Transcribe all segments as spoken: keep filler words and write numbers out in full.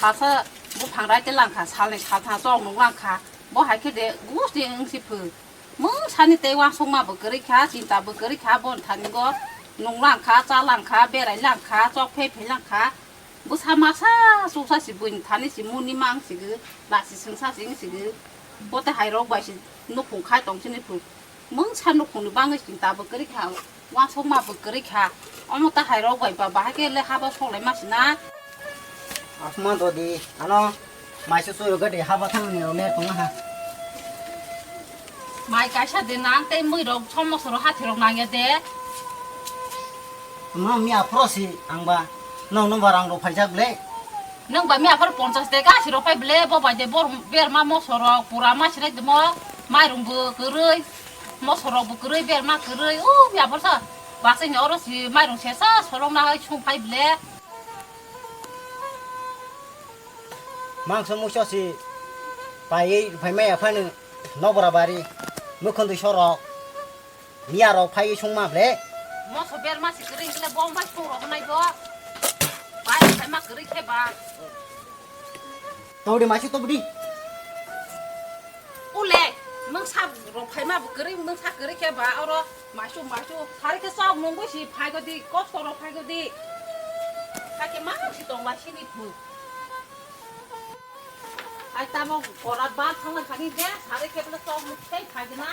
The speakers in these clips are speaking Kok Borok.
Asa buphang raite langkha, salni salthang chok nuk langkha. Bo hai khe de gusti wng si phu. Mung sani tei uansukma bo kwrwi kha, chinta bo kwrwi kha, bon thani go nung langkha, cha langkha, berai langkha, chok phei phei langkha. Bwsa masa suksa si buini thani si muni mang si gw, lasi sengsa si wng si gw. Bo tei hai rok bai si nukhung khai tong sini phu. Mungsa nukhungni bagwi chwng tabuk kwrwi kha, uansukma bw kwrwi kha. Omo ta hai rok bai ba bahai khe le haba soklai ma sina. Asma dodi, ano maisa suyo gade haba thangni rok mer tong ha. Mai kaisa de nang tei mui rok somosoro hathi rok nang ya de. Tamo miya phoro si ang ba, nong nong ba rang rok phaijak le. Nong ba miya phoro ponchas de gasi rok phai ble, bo bai de bor berma moso rok pura ma sirai de mo, mairung bo kwrwi, moso rok bo kwrwi, berma kwrwi, u miya phoro sa. Baksa ni oro si mairung sesa solong na hai sung phai ble. Mangso muso si pai phai maya phanu nobra bari, mukhun dui sorok. Miya rok phai sung ma ble. Moso berma si kwrwi hwnkhe bom bai sung rok nai bo. Bai khai ma kwrwi khe ba. Todi maisu tobdi. Ule, mungsa rok phai ma bo kwrwi, mungsa kwrwi khe ba oro maisu maisu. Sari khe sok nungwi si phai godi, kosto rok phai godi. Hakhe ma si tong ba sini phu. Ai tamo korat bar thangna thani de, sare kebla chok muk thai phai gina,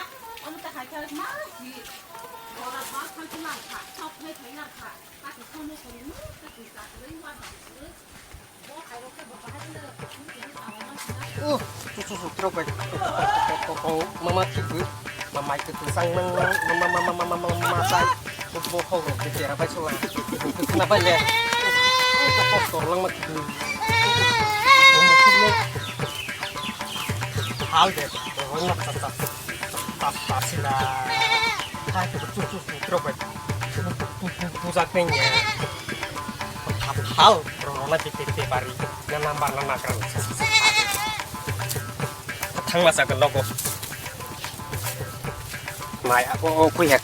omo ta hai khe ma si korat bar thang thang kha, chok thai thai na kha, ta khe somo kori mu, ta khe ta khe wa ba si, bo hai ro khe ba bahai le, ni ni ta wa ma si na. Oh, tu tu tu trok bai. Ko ko ko ko mama thibu. Ma mai kwtwsang nang ma ma ma ma ma ma ma ma sai. Bo khok rok de dera bai sala. Khna bai le. Ko ko lang ma kwtw. Hal de. Rong ma ta ta ta ta sila. Hai ko tu tu tu trok bai. Tu tu tu jak neng ya. Hal rong na te te te bari. Na number na na kran. Thang ma sa ko logo. Mai abo o kuya.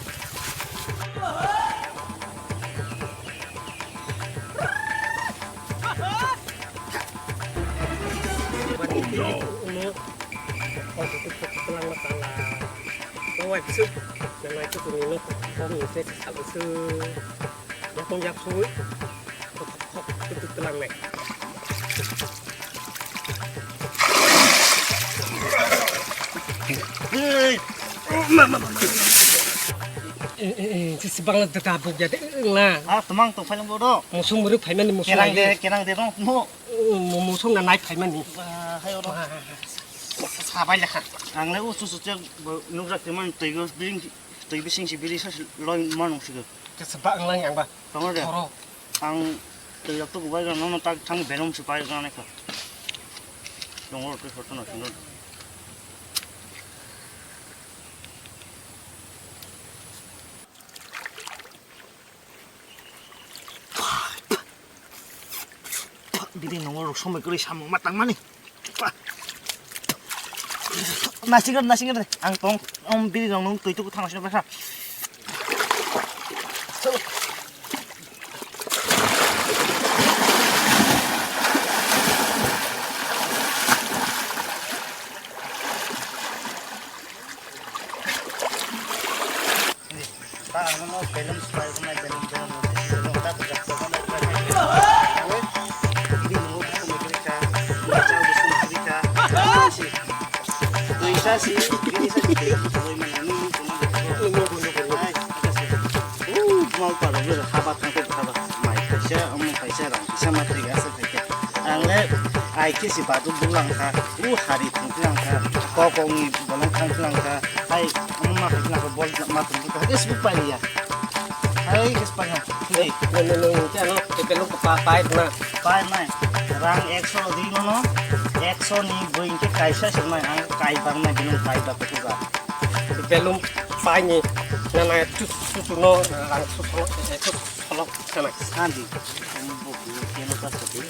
Yakung yaksui. Tuk tuk tuk tuk telang nek. Hey, ma ma ma. Eh, eh, eh, sisi bangla dada buk ya de, eh, na. Ah, temang tong phailang bodo. Musung muruk phaimani musung Kerang lagi. De, kerang de dong, no. Mu-, musung na nai phaimani. Ah, hai oro. Ah, ah, ah. Sabai lekha. Ang le usu su chek bo nukjak teman twi go bring twi bising si biri sa loi manung sigo. Kesa ba ang lang yang ba. Tongor de. Toro. Ang twi rok to bubai gana no tak thang belum si pai gana kha. Tongor to photo na sino. Biri nongol rok somoi kwrwi samung ma tangmani. Nasingar, nasingar, ang tong, om biri rok nung twi tuku thang sino kha. Ta ano no belum sepai ko nai belum belum belum ta ko jak ko nai belum belum. Ini nunggu buku mikir ka, baca buku mikir ka. Sih. Tuisa sih, ini sih. Tuisa sih. Ini sih. Uh, mau pada gue habat kan kok habat. Mai kaisa, omong kaisa, rang kaisa, matri kaisa. Ang le ai khe si baduk duk lang kha, u hari thung lang kha, kok kok ni bolong thang lang kha, ai ma khai lang kha, bol ma thung kha, es bu pai ya. Ai es pai ha. Ei, no, no, no, no, no, no, no, no, pa, pai na. Pai nai. Rang ekso di no no, ekso ni bui ke kaisa se nai, ang kai bang nai, bini pai ba ko ga. Belum pai ni, na na, tu, tu, tu, no, rang tu, tu, tu, tu, tu, Hello, sana. Sandi. Kamu buku kena pas tadi.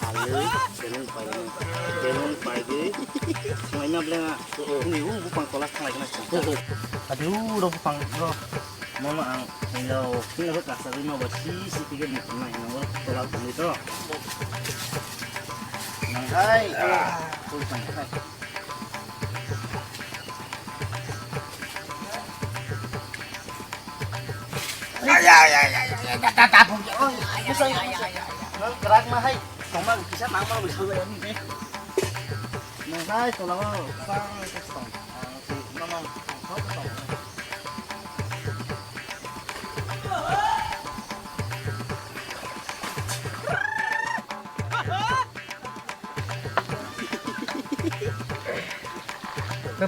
Halui, belum pai, belum pai de. Semua ini apa lagi? Ini uh, bukan kolak lagi nak. Tadi uh, udah bukan bro. Mono ang hello, kino ro kasa ri no bo si si tige ni na no bo tola tuli to. Nang hai, kul tang hai. Ay, ay, ay, ay, ay, da, da, da, bu, oh, ay, ay, ay, ay, ay, ay. Nang kerak ma hai, tongma kisa nang ma bisa ya ni. Nang hai, tola ma, sang, sang.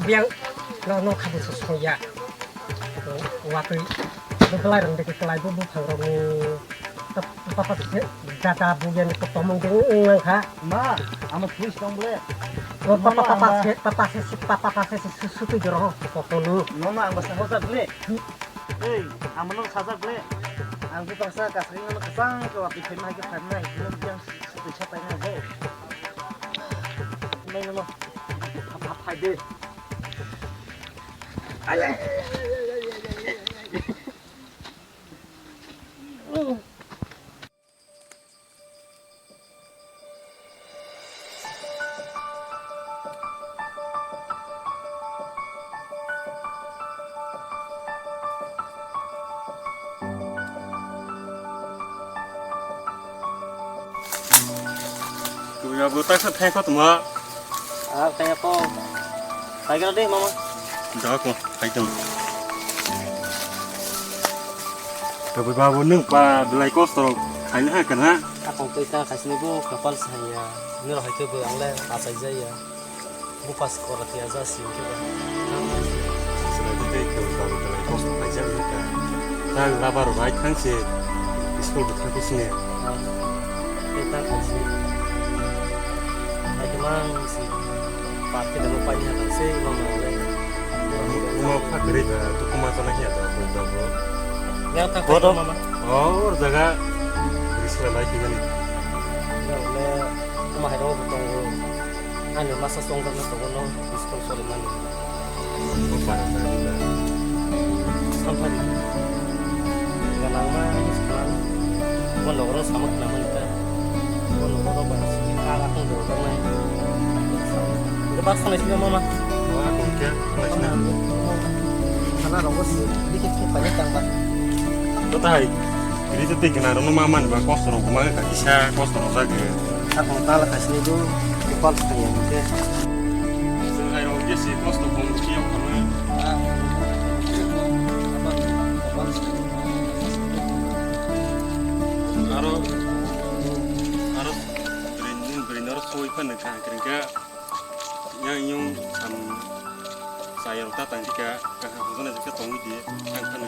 Biang no no khabu songya. Watwi belai rong deke kelai bu buphang rok ni. Papa se dada bu yan ko tomong ding nang kha. Ma, ama twist tong ble. Papa papa se papa se papa se sutwi joro ko tolu. No ma ang basa hoja ble. Ei, amano sajak le. Ang bupang sa kasari no kasang ke wapi phaima ke phaima, no yang sisa paina go. Nai no. Phai de. Ay, ay. Kuya bo taksa thai kho tuma. Ah, thai kho. Thai kho de mama. Da ko, thai dong. Tabui babu nwng pa belai kosto rok khaina hai kana? Akong twi ta khaisini bo kapal saya. Niro hai khe bo ang le achai jaya. Bo pas kora tiya ja sim khe ba. Sila de tei tabui babu belai kosto khaijak nang ka. Ta labar bai thang se school bo thang sini. Tei ta khaisini. Hai khe mang si. Party damo pani hata se mama le. Mo phakri da tu kuma sana hiya da ko da bo. Ya ta ko mama. Oh, or jaga risla lai kigani. Ya le kuma hai ro tongo. Ani masa song da tongo no school sori mani. Ko para da da. Sampari. Ganang ma sekarang. Mo logro sama kena mani ta. Mo logro ba. Kala kong do kong nai. Udah pas sana sini mama. Wah, kongke, wah, sini. Sana rogos dikit ke banyak yang tak. Betai. Jadi itu tiga naro mama nih, bang, kos rok, mama kaki saya, kos rok lagi. Aku kalah kasih itu, kepal setengah mungkin. Sehari rok dia sih, kos tuh kongsi yang kami. Aro, aro, beri, beri naro soi kan dengan kering ke. Yang yung sam saya rok ta tang jika, kaham hujana jika tongi dia, kan kan.